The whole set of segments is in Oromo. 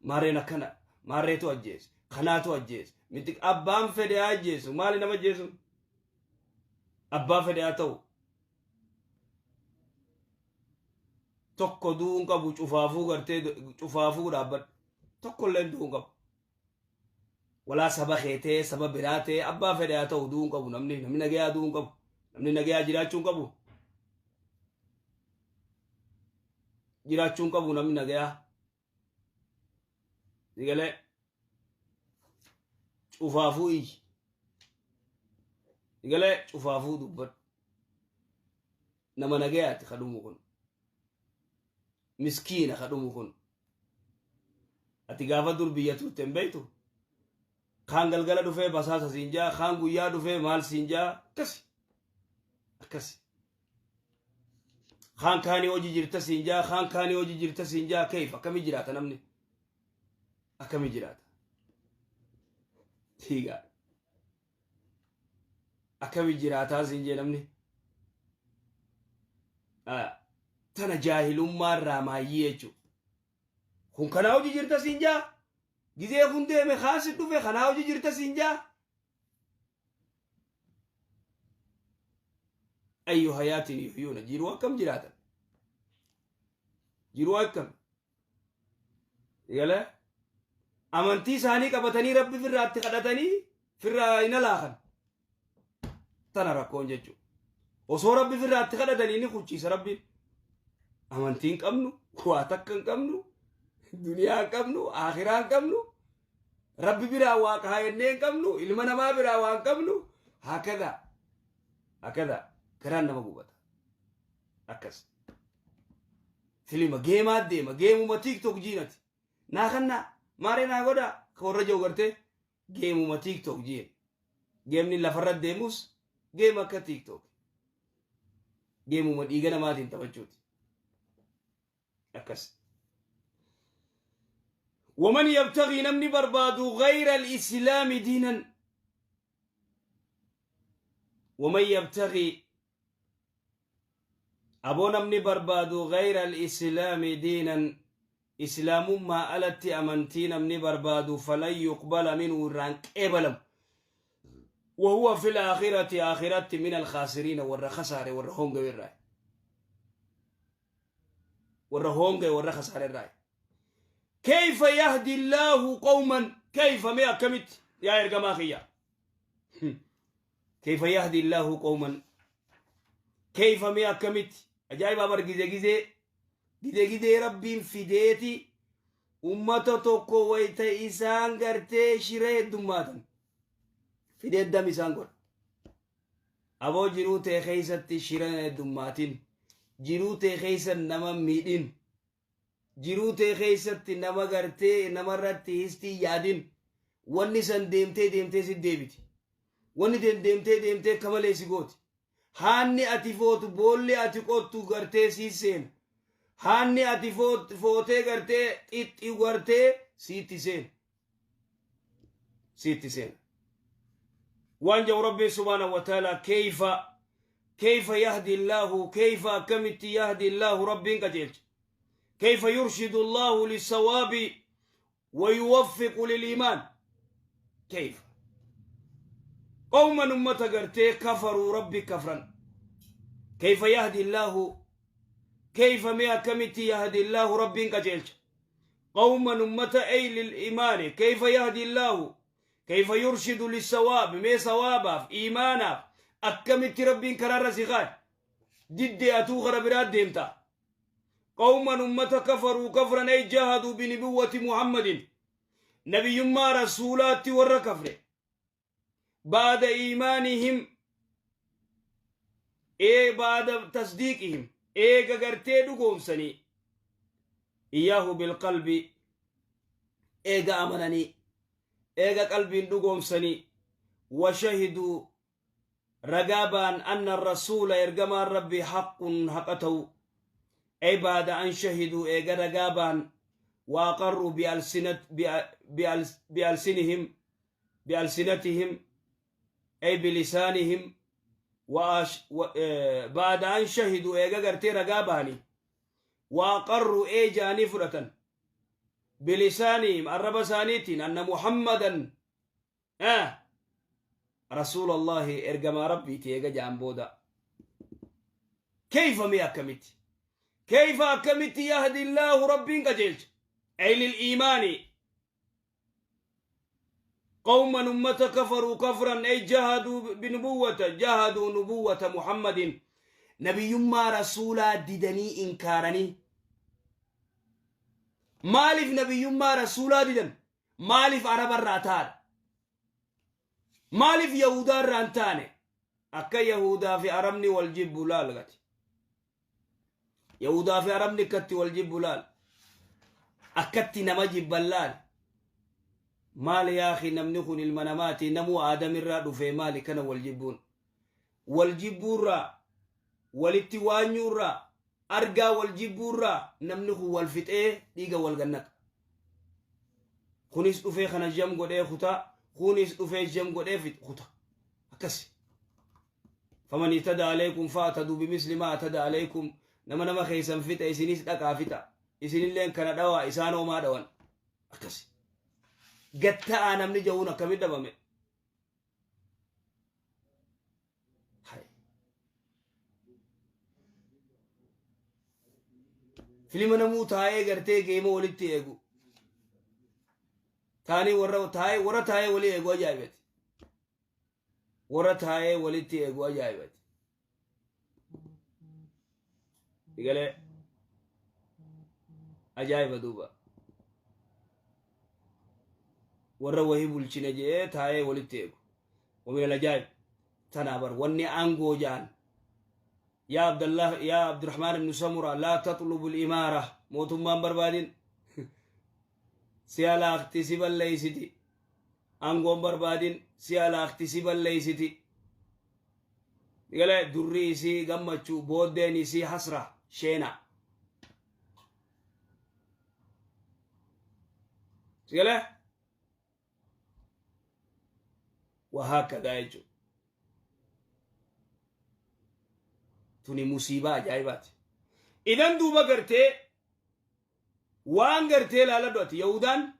Maarreen akkana maarreetu ajjeese kanaatu ajjeese miti. Abbaan fedhe haa ajjeesu, maali nama ajjeesu? Abbaa fedhe haa ta'u, tokko du'uun qabu. Cufaafuu gartee cufaafuu dhaabbadhu, tokko illee du'uun qabu. Walaa saba kee ta'ee, saba biraa ta'ee, abbaa fedhe haa ta'u, du'uun qabu namni. Namni nagayaa du'uun qabu, namni nagayaa jiraachuu hin qabu, jiraachuu hin qabu namni nagayaa. Sigalee cufaafuu iyyi, sigalee cufaafuu dubbadhu. Nama nagayaati ka dhumu kun, miskiina ka dhumu kun. Ati gaafa dur biyya turte hin beektu. Kaan galgala dhufee basaasa siin jaa, kaan guyyaa dhufee maal siin jaa. Akkasi akkasi. Kaan kaanii hojii jirta siin jaa, kaan kaanii hojii jirta siin jaa. Keef akkamii jiraata namni? Akkamii jiraata? Siigaa akkamii jiraataa siin jee namni? Tana jaahilummaa irraa maayyii jechuudha. Kun kanaa hojii jirta siin jaa. Gizee kun deeme, kaan si dhufe kanaa hojii jirta siin jaa. Ayyu hayaatiin yuhyuuna, jiruu akkam jiraatan? Jiruu akkam? Galee amantii isaanii qabatanii rabbi firraatti kadhatanii firraa hin alaakan. Tana rakkoon jechuudha. Osoo rabbi firraatti kadhatanii ni kuchiisa rabbiin. Amantii hin qabnu, waa takka hin qabnu, duniyaa hin qabnu, akhiraa hin qabnu, rabbi biraa waa kaayannee hin qabnu, ilma namaa biraa waa hin qabnu. Hakada hakada garaan nama gubata. Akkas. Filima geemaa deema, geemuma TikTok jiinati. Naa kannaa maaree naa godhaa ka warra jiru gartee geemuma TikTok jiin. Geemni lafarra deemus geema akka TikTok. Geemuma dhiiga namaatiin taphachuuti. Akkas. ومن يبتغي namni barbaadu غير الإسلام دينا، ومن يبتغي aboo namni barbaadu غير الإسلام دينا islaamummaa alatti amantii namni barbaadu فلن يقبل منه irraan qeebalamu وهو في الآخرة آخرت من الخاسرين warra khasaare, warra hongawe irraa, warra hongawe, warra khasaare irraa. كيف يهدي الله قوما، كيف mee akkamitti yaa ergamaa kiyya? كيف يهدي الله قوما، كيف mee akkamitti? Ajaa'ibaa bar. Gize gizee gide gidee rabbiin fideeti ummata tokko wayta isaan gartee shira heddummaatan fidee dam isaan godha. Aboo, jiruu tee keessatti shira heddummaatin, jiruu tee keessa nama miidhin, jiruu tee keessatti nama gartee namarratti histii yaadin. Wanni san deemtee deemtee si deebiti. Wanni deemtee deemtee kamalee si gooti. Haanni ati footu, boolli ati qottu gartee sii seena. Haanni ati footee gartee xixxi gartee siitti seena, siitti seena. Waan jedhu rabbiin سبحانه وتعالى: كيف، كيف يهدي الله، كيف akkamitti يهدي الله rabbiin qajeelcha؟ كيف يرشد الله للصواب ويوفق للإيمان؟ كيف قوما أمة gartee كفروا ربي كفرا؟ كيف يهدي الله، كيف mee akkamitti يهدي الله ربي qajeelcha قوما أمة أي للإيمان؟ كيف يهدي الله، كيف يرشد للصواب؟ mee صواباaf إيمانا akkamitti rabbiin karaarra si kaa'e? Diddee atuu kara biraa deemta. قوما أمة كفروا كفرا أي جحدوا بنبوة محمد نبيما رسولات ور كفر بعد إيمانهم إيه بعد تصديقهم إيه gartee dhugoomsanii إياه بالقلب eega amananii, eega qalbiin dhugoomsanii وشهدوا ragaa ba'an أن الرسول ergamaan rabbii حق haqa ta'u أي بعد أن شهدوا eega ragaa ba'an وأقروا بألسنهم بألسنتهم أي بلسانهم بعد أن شهدوا eega gartee ragaa ba'anii وأقروا ee jaanii fudhatan. Bilisaanihim, arraba isaaniitiin, anna Muhammadan rasuulallahi, ergamaa Rabbiiti eega ja'an booda, keyfa, mee akkamitti, keyfa, akkamitti, yahdi illaahu, Rabbiin qajeelcha, ay lil iimaani, qawman, ummata, kafaruu kafran, ay jahaduu binubuwwata, jahaduu nubuwwata Muhammadin, nabiyyummaa rasuulaa didanii inkaaranii. Maaliif nabiyyummaa rasuulaa didan? Maaliif Arabarraa ta'an? Maaliif Yahudaa irraa hin taane? Akka Yahudaa fi Arabni wal jibbu laal gati. Yahudaa fi Arabni akkatti wal jibbu laal. Akkatti nama jibban laal. Maali yaakhi, namni kun ilma namaati, namuu Aadamirraa dhufee, maali kana wal jibbuun? Wal jibbuurraa, walitti waanyuurraa, argaa wal jibbuurraa namni kun wal fixee dhiiga wal gannaqa. Kunis dhufee kana jam godhee kutaa, kunis dhufee jam godhee kuta. Akkasi. Faman ihtada alaykum fa'taduu bimisli ma atada alaykum. Nama nama keessan fixe isinis dhaqaa fixa. Isinilleen kana dhawaa, isaan homaa dhawan. Akkasi. Gatta'aa namni ja'uun akkamitti dhabame? Hai. Filima namuu taa'ee gartee geema walitti eegu. Taanii warra taa'ee walii eegu ajaa'ibati. Warra taa'ee walitti eegu ajaa'ibati. Igalee ajaa'iba duuba. Warra wahii bulchine jedhee taa'ee walitti eegu. ومن العجائب tanaa bar wanni aangoo ja'an. Yaa Abdallah, yaa Abdurrahmaan ibn Samura, لا تطلب الإمارة, mootummaan barbaadin, si halaakti, si balleeysiti. Aangoon barbaadin, si halaakti, si balleeysiti. Galee durri isii gammachuu, booddeen isii hasra sheena. Galee وهكذا jechuudha. Tuni musiibaa ajaa'ibaati. Idan duuba gartee waan gartee ilaaladhu ati, Yahudaan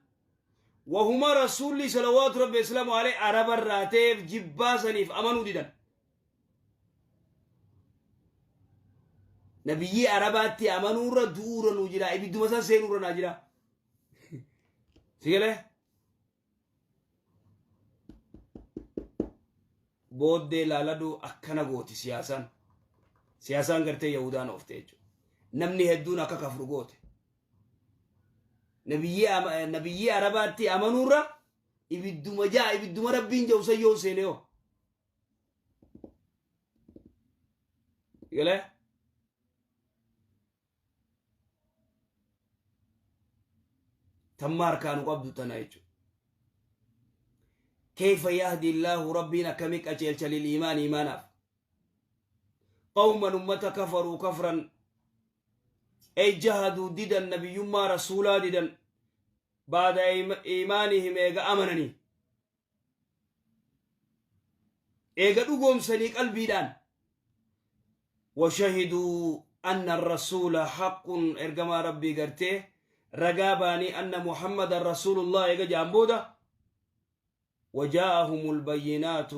wahuma rasuulli صلوات ربي وسلامه عليه Arabarraa ta'eef jibbaa saniif amanuu didan. Nabiyyii Arabaatti amanuurra du'uura nuu jira, ibidduma san seenuurra naa jira. Si galee? Booddee ilaaladhu, akkana gooti siyaasaan. Siyaasaan gartee Yahudaan oofte jechuudha. Namni hedduun akka kafru goote. Nabiyyii Arabaatti amanuurra ibidduma ja'a, ibidduma Rabbiin jedhu san yoo seene hoo. Galee? Tamma harkaanu qabdu tana jechuudha. كيف يهدي الله, ربين akkami qajeelcha, للإيمان, iimaanaaf, قوما, ummata, كفروا كفرا, أي جحدوا, didan, nabiyyummaa rasuulaa didan, بعد إيمانهم, eega amananii, eega dhugoomsanii qalbiidhaan, وشهدوا أن الرسول حق, ergamaa Rabbii gartee ragaa baanii, أن محمدا رسول الله eega jaan booda, وجاءهم البينات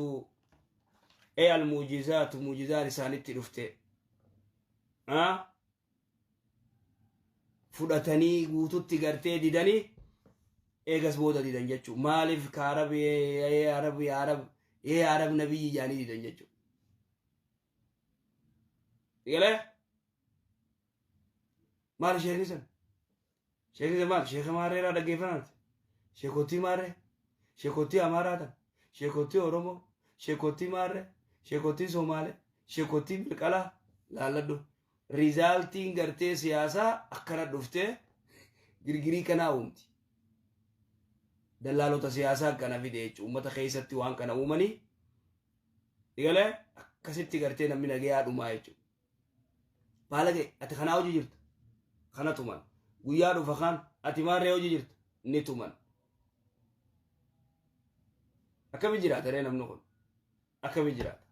أي المعجزات, mu'jizaan isaanitti dhufte fudhatanii guututti gartee didanii, eegas booda didan jechuu. Maaliif ka Arab, Arab, Arab, Arab nabiyyi jaanii didan jechuu. Galee maali sheekni san? Sheekni san maali? Sheeka maarreeraa dhaggeeffanaati, sheekotii maarree, sheekotii Amaaraa tan, sheekotii Oromoo, sheekotii maarree, sheekotii Somaalee, sheekotii Bilqalaa laalladhu. Resultiin gartee siyaasaa akkana dhuftee girgirii kanaa uumti. Dallaalota siyaasaa kana fide jechuudha. Uummata keessatti waan kana uumanii galee akkasitti gartee namni nagayaa dhumaa jechuudha. Baalagee, ati kanaa hojii jirta, kana tuman. Guyyaa dhufa kaan ati maarree hojii jirta, ni tuman. Akkami jiraata ree namni kun? Akkami jiraata?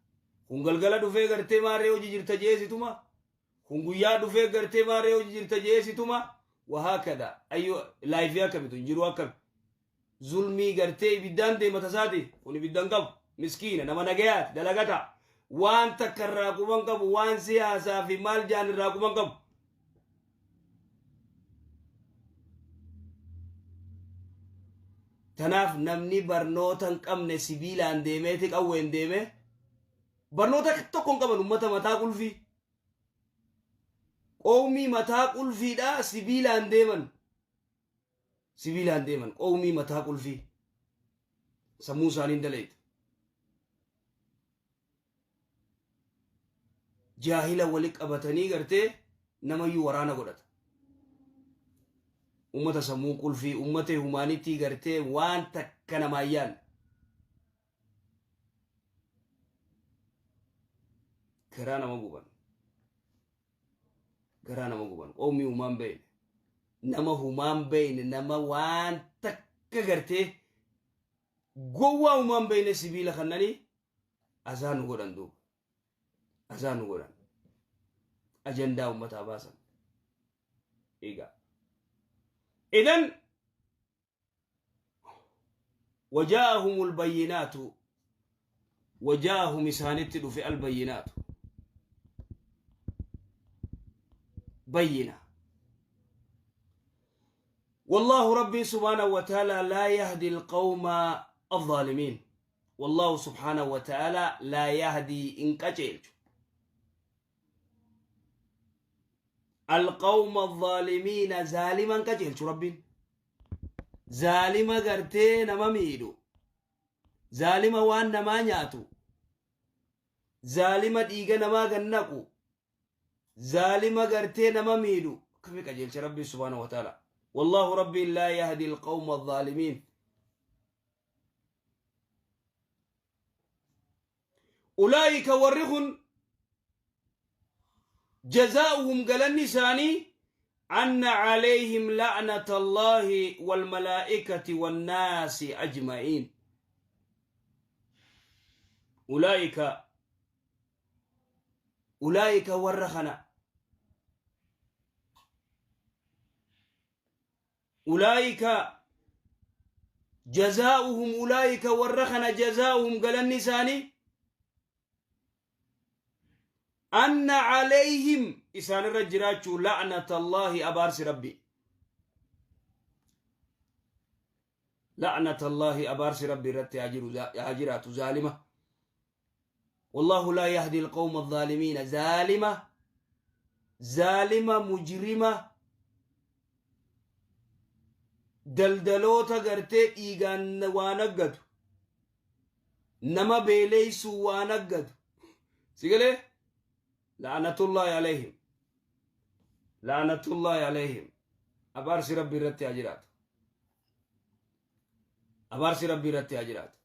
Kun galgala dhufee gartee maarree hojii jirta jeesituma. Kun guyyaa dhufee gartee maarree hojii jirta jeesituma. Wahaakada ayyu laayifii akkamitu hin jiru akkami. Zulmii gartee ibiddaan deema tasaati. Kun ibiddan qabu. Miskiina nama nagayaati dalagata. Waan takka irraa quban qabu, waan siyaasaa fi maal jaan irraa quban qabu. Tanaaf namni barnoota hin qabne sibiilaan deemeeti qawween deemee barnoota tokko hin qaban, ummata mataa qulfii. Qowmii mataa qulfiidha sibiilaan deeman. Sibiilaan deeman qowmii mataa qulfii. Sammuu isaanii hin daleeytu. Jaahila wali qabatanii gartee namayyuu waraana godhata. Ummata sammuu qulfii, ummata humaanitii gartee waan takka namaa hin yaadne. Garaa nama guban. Garaa nama guban. Qowmii humaan beeyne. Nama humaan beeyne, nama waan takka gartee gowwaa humaan beeyne sibiila kannanii azaa nu godhan duuba. Azaa nu godhan. Ajandaa ummataa baasan. Egaa. Idan wajaa'ahum albayyinaatu, wajaa'ahum isaanitti dhufe, albayyinaatu bayyina. والله ربي سبحانه وتعالى لا يهدي القوم الظالمين. والله سبحانه وتعالى لا يهدي إن قجلت القوم الظالمين، ظالما قجلت ربي zaalima gartee nama miidhu, zaalima waan namaa nyaatu, zaalima dhiiga namaa gannaqu, zaalima gartee nama miidhu akkami qajeelcha Rabbi subhaanahu wa ta'ala? Wallahu Rabbi laa yahdi alqawma alzaalimiin. Ulaa'ika warri kun jazaa'uhum galanni isaanii anna calayhim la'nata Allaahi walmalaa'ikati wannaasi ajma'iin. Ulaa'ika, ulaa'ika warra kana, ulaa'ika jazaa'uhum, ulaa'ika warra kana, jazaa'uhum galanni isaanii, anna calayhim isaanirra jiraachuu, la'nata Allaahi abaarsi Rabbi, la'nata Allaahi abaarsi Rabbi irratti haa jiru, haa jiraatu zaalima. Wallahu laa yahdi alqawma alzaalimiina. Zaalima, zaalima mujrima daldaloota gartee dhiigaan waa naggatu, nama beeleysuu waa naggatu, si galee? La'natullaahi alayhim, la'natullaahi alayhim, abaarsi Rabbi irratti haa jiraatu, abaarsi Rabbi irratti haa jiraatu.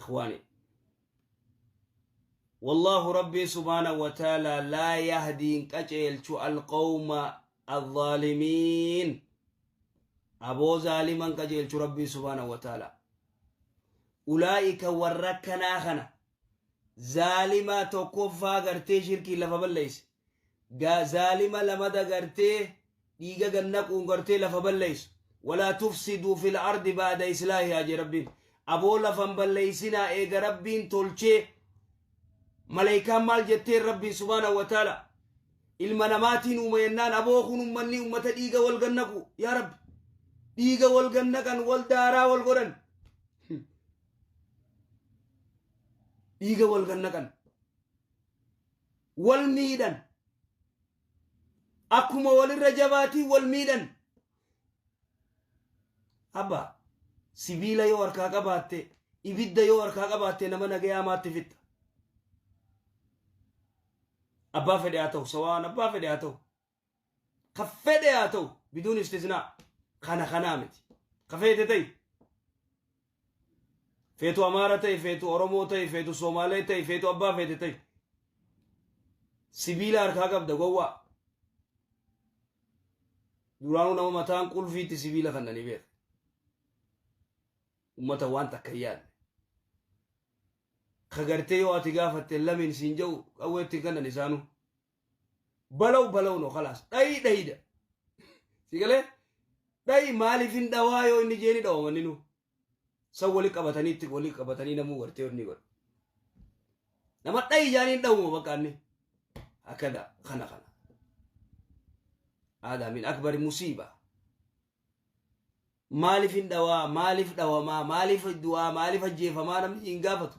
Ikhwaani, والله ربي سبحانه وتعالى لا يهدي قجلچ القوم الظالمين. أبو ظالما قجلچ ربي سبحانه وتعالى. أولئك وركنا خنا ظالما tokkoffaa gartee shirkii lafa balleeyse, zaalima lamada gartee dhiiga gannaquun gartee lafa balleeysu. ولا تفسدوا في الأرض بعد إصلاحها jee Rabbiin. Aboo lafan balleeysinaa eega Rabbiin tolchee. Maleykaan maal jetteen Rabbiin subhaanahu wa ta'ala? Ilma namaatiin uume jennaan, aboo kun ummanni ummata dhiiga wal gannaqu, yaa Rabbi, dhiiga wal gannaqan, wal daaraa wal godhan, dhiiga wal gannaqan, wal miidhan, akkuma walirra jabaatii wal miidhan. Abba, sibiila yoo harkaa qabaatte, ibidda yoo harkaa qabaatte, nama nagayaa maatti fixxa? Abbaa fedhe haa ta'u, sawaan abbaa fedhe haa ta'u, ka fedhe haa ta'u, biduun istisnaa kana kanaa miti. Ka feete ta'i, feetu Amaara ta'i, feetu Oromoo ta'i, feetu Soomaalee ta'i, feetu abbaa feete ta'i, sibiila harkaa qabda gowwaa. Duraanuu nama mataan qulfiitti sibiila kannanii beeka. Ummata waan takka hin yaadne ka gartee yoo ati gaafatte lamiin siin jedhu qawweetti hin kannan isaanu. Balaw balaw no khalaas. Dhayi dhayidha. Si galee? Dhayi maaliif hin dhawaa yoo inni jeeni dhawama inni nu. San wali qabatanii itti wali qabatanii namuu gartee inni godha. Nama dhayi jaanii hin dhawuma bakka inni. Hakada kana kana. Aadaa min akbari musiiba. Maaliif hin dhawaa? Maaliif dhawamaa? Maaliif du'aa? Maaliif ajjeefamaa? Namni hin gaafatu.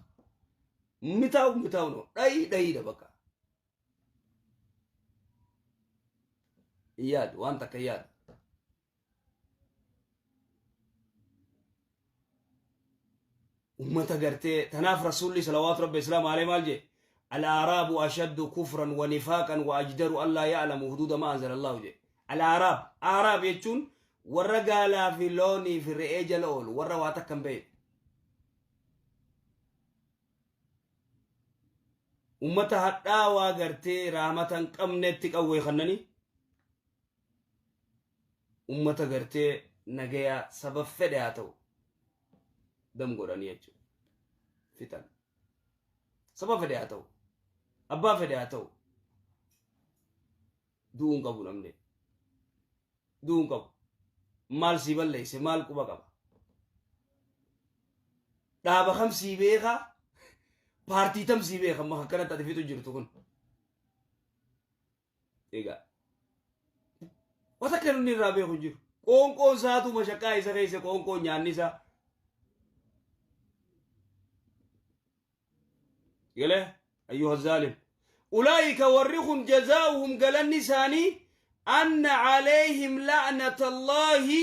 Mitaa'u mitaa'u no. Dhayi dhayiidha bakka. Hin yaadu waan takka hin yaadu. Ummata gartee tanaaf rasuulli salawaatu rabbi islaam alee maal jee al-aaraabu ashaddu kufran wa nifaaqan wa ajdaru allaa ya'lamu huduuda ma anzala allahu jee al-aaraab aaraab jechuun warra gaalaa fi loonii fi re'ee jala oolu warra waa takka hin beekne ummata hadhaawaa gartee raamata hin qabnetti qawwee kannanii ummata gartee nagayaa saba fedhe haa ta'u dam godhanii jechuudha. Fixan. Saba fedhe haa ta'u abbaa fedhe haa ta'u du'uu hin qabu namni. Du'uu hin qabu. Maal sii balleesse maal quba qaba. Dhaaba kam sii beeka paartii tam sii beeka amma akkanatti ati fixu jirtu kun. Egaa. Wata akka inni irraa beeku hin jiru. Qoonqoon isaatu mashaqqaa isa keessa qoonqoon nyaanni isaa. Galee ayyuha zaalim. Ulaa'ika warri kun jazaa'uhum galanni isaanii anna calayhim la'nata Allaahi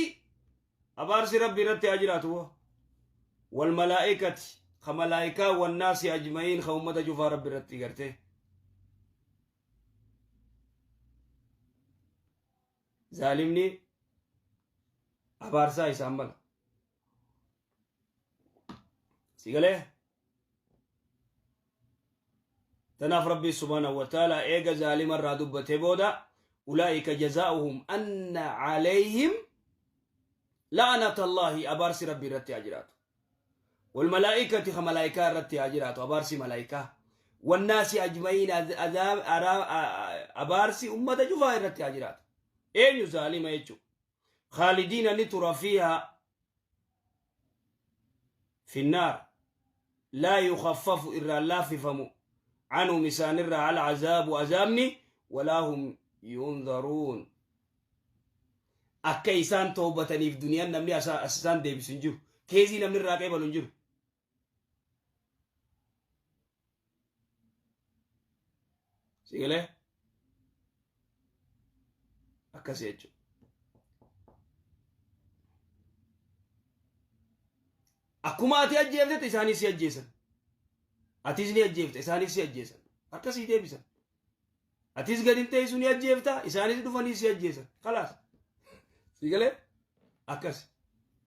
abaarsi rabbi irratti haa jiraatu woo. Wal malaa'ikati ka malaa'ikaa wannaasi ajma'iin ka ummata cufaa rabbi irratti gartee. Zaalimni abaarsaa isaan mala. Si galee? Tanaaf Rabbii subhaanahu wa ta'ala eega zaalima irraa dubbatee booda ulaa'ika jazaa'uhum anna calayhim la'anata Allaahi abaarsi Rabbii irratti haa jiraatu. Walmalaa'ikati ka malaa'ikaa irratti haa jiraatu abaarsi malaa'ikaa. Wannaasi ajma'iin abaarsi ummata cufaa irratti haa jiraatu. Eenyu zaalima jechuudha. Khaalidiina ni tura fiihaa finnaar laa yukhaffafu irraa laaffifamu anhum isaanirraa alcazaabu azaabni walaa hum yunzaruun akka isaan toobataniif duniyaan namni as isaan deebisu hin jiru keezii namni irraa qeebalu hin jiru Si galee? Akkasii jechuudha. Akkuma ati ajjeeftetti isaanis si ajjeesan. Atis ni ajjeefte isaanis si ajjeesan. Akkasii deebisan. Atis gadi hin teessu ni ajjeefta isaanis dhufanii si ajjeesan. Kalaas. Si galee? Akkas.